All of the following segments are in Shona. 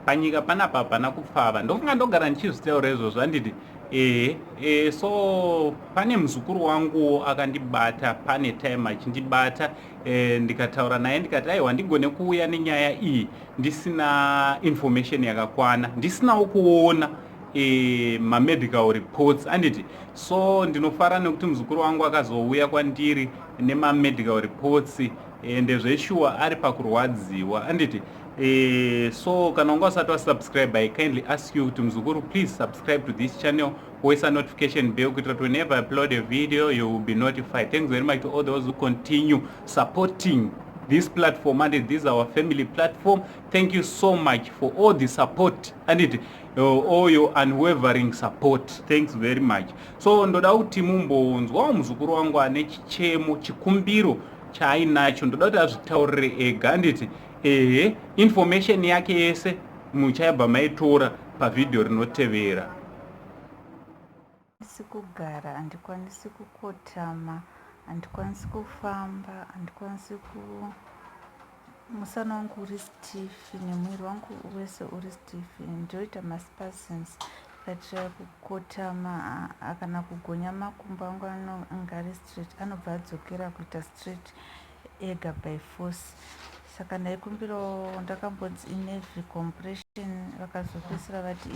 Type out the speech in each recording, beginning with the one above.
Panyika panapa hapana kupfava. Ndofunga ndogara ndichizvitaura izvozvo, handiti? Ehe, so pane muzukuru wanguwo akandibata pane time achindibata, ndikataura naye ndikati aiwa, ndigone kuuya nenyaya iyi ndisina information yakakwana, ndisinawo kuona mamedical reports, anditi? So ndinofara nekuti muzukuru wangu akazouya kwandiri nemamedical reports, ende zveshuwa ari pakurwadziwa, anditi? So kana unga usati wasubscribe, I kindly ask you kuti muzukuru, please subscribe to this channel, woisa notification bell kuitira kuti whenever I upload a video you will be notified. Thanks very much to all those who continue supporting this platform, and this is our family platform. Thank you so much for all the support and it all your unwavering support. Thanks very much. So ndoda kuti mumbonzwawo muzukuru wangu ane chichemo, chikumbiro chaainacho. Ndoda kuti azvitaurire ega, handiti? Ehe, information yake yese muchaibva maitora pavhidhiyo rinotevera. Handikwanisi kugara, handikwanisi kukotama, handikwanisi kufamba, handikwanisi ku musana wangu uri stiff nemuviri wangu wese uri stiff. Ndoita maspasms ndikatry kukotama kana kugonya makumbo angu anonge ari straight, anobva adzokera kuita straight ega by force. Saka ndaikumbirawo, ndakambonzi inerve compression, vakazopedzisira vati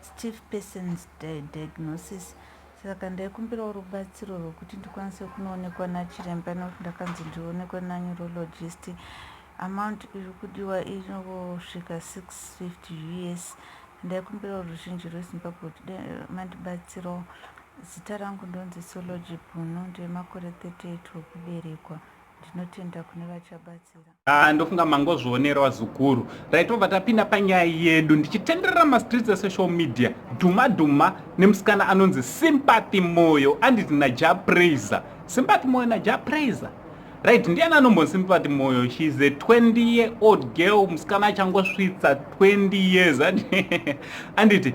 stiff persons diagnosis. Saka ndaikumbirawo rubatsiro rwekuti ndikwanise kunoonekwa nachiremba, nekuti ndakanzi ndionekwe naneurologist. Amount iri kudiwa inosvika 650 US. Ndaikumbirawo ruzhinji rweZimbabwe kuti mandibatsirawo. Zita rangu ndonzi Sology Bhunu, ndine makore 38 okuberekwa. Ndinotenda kune vachabatsira. Ah, ndofunga mangozvionera, vazukuru. Right, tobva tapinda panyaya yedu. Ndichitenderera mastreets esocial media, dhuma dhuma nemusikana anonzi Sympathy Moyo, anditi, naJah Prayzah. Sympathy Moyo naJah Prayzah, right? Ndiani anombonzi Sympathy Moyo? She is a 20 year old girl, musikana achangosvitsa 20 years, anditi?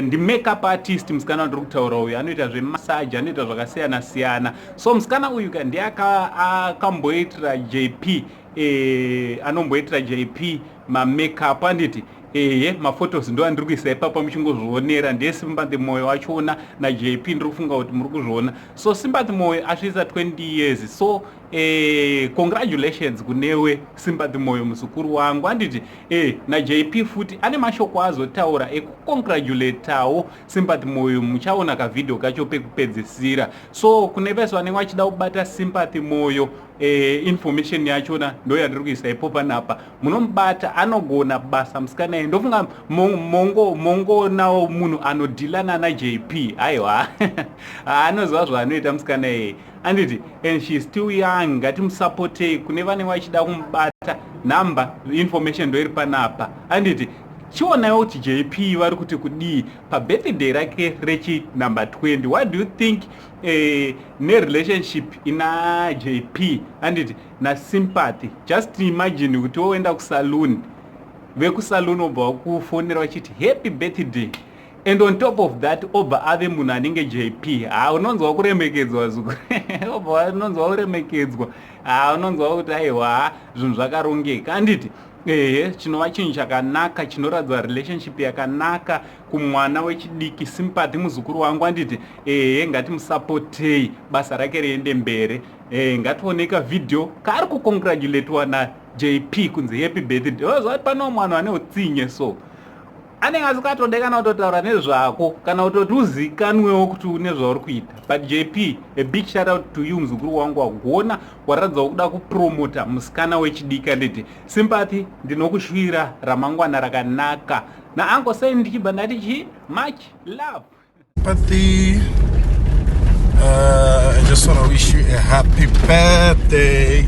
Ndimakeup artist musikana wandiri kutaura uyu. Anoita zvemassage, anoita zvakasiyana siyana. So musikana uyu ka ndiye akamboitira JP, anomboitira JP mamakeup, anditi? Ehe, maphotos ndo andiri kuisa ipapa muchingozvionera, ndiye Sympathy Moyo wachona naJP. Ndiri kufunga kuti muri kuzviona. So Sympathy Moyo asvitsa 20 years, so congratulations kunewe Sympathy Moyo, muzukuru wangu, anditi? NaJP futi ane mashoko azotaura ekucongratulatawo Sympathy Moyo. Muchaona kavhidhio kacho pekupedzisira. So kune vese vanenge vachida kubata Sympathy Moyo, information yachona ndo yandiri kuisa ipo panapa. Munomubata, anogona basa musikana iye. Ndofunga mongoonawo munhu anodhilana naJP. Aiwa, anoziva zvaanoita musikana iyeye, anditi? And she is still young, ngatimusapotei. Kune vanenge vachida kumubata, number, information ndo iri panapa, anditi? Chionaiwo kuti JP vari kuti kudii pabirthday rake rechi number 20. What do you think nerelationship ina JP, anditi, naSympathy? Just imagine kuti woenda kusalon, vekusalon obva vakufonera vachiti happy birthday, and on top of that obva ave munhu anenge JP. Ha, unonzwa kuremekedzwa zuku, obva unonzwa kuremekedzwa. Ha, unonzwa kuti aiwa, zvinhu zvakarongeka, anditi? Ehe, chinova chinhu chakanaka chinoratidza relationship yakanaka kumwana wechidiki Sympathy, muzukuru wangu, anditi? Ehe, ngatimusapotei basa rake riende mberi. Ngationeka vhidhiyo kaari kucongratulatewa naJP kunzi happy birthday. Ozvati pano mwana ane utsinye, so anenge asikatode kana kutotaura nezvako kana kutoti uzikanwewo kuti une zvauri kuita. But JP, a big shout out to you, muzukuru wangu, wagona, waratidza kuda kupromota musikana wechidiki, anditi? Sympathy, ndinokushuvira ramangwana rakanaka naango sei. Ndichibva ndati chi much love. Sympathy, I just want to wish you a happy birthday.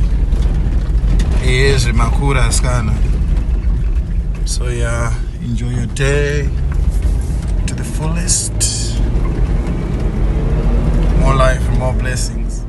Is makura askana. So yeah, enjoy your day to the fullest. More life and more blessings.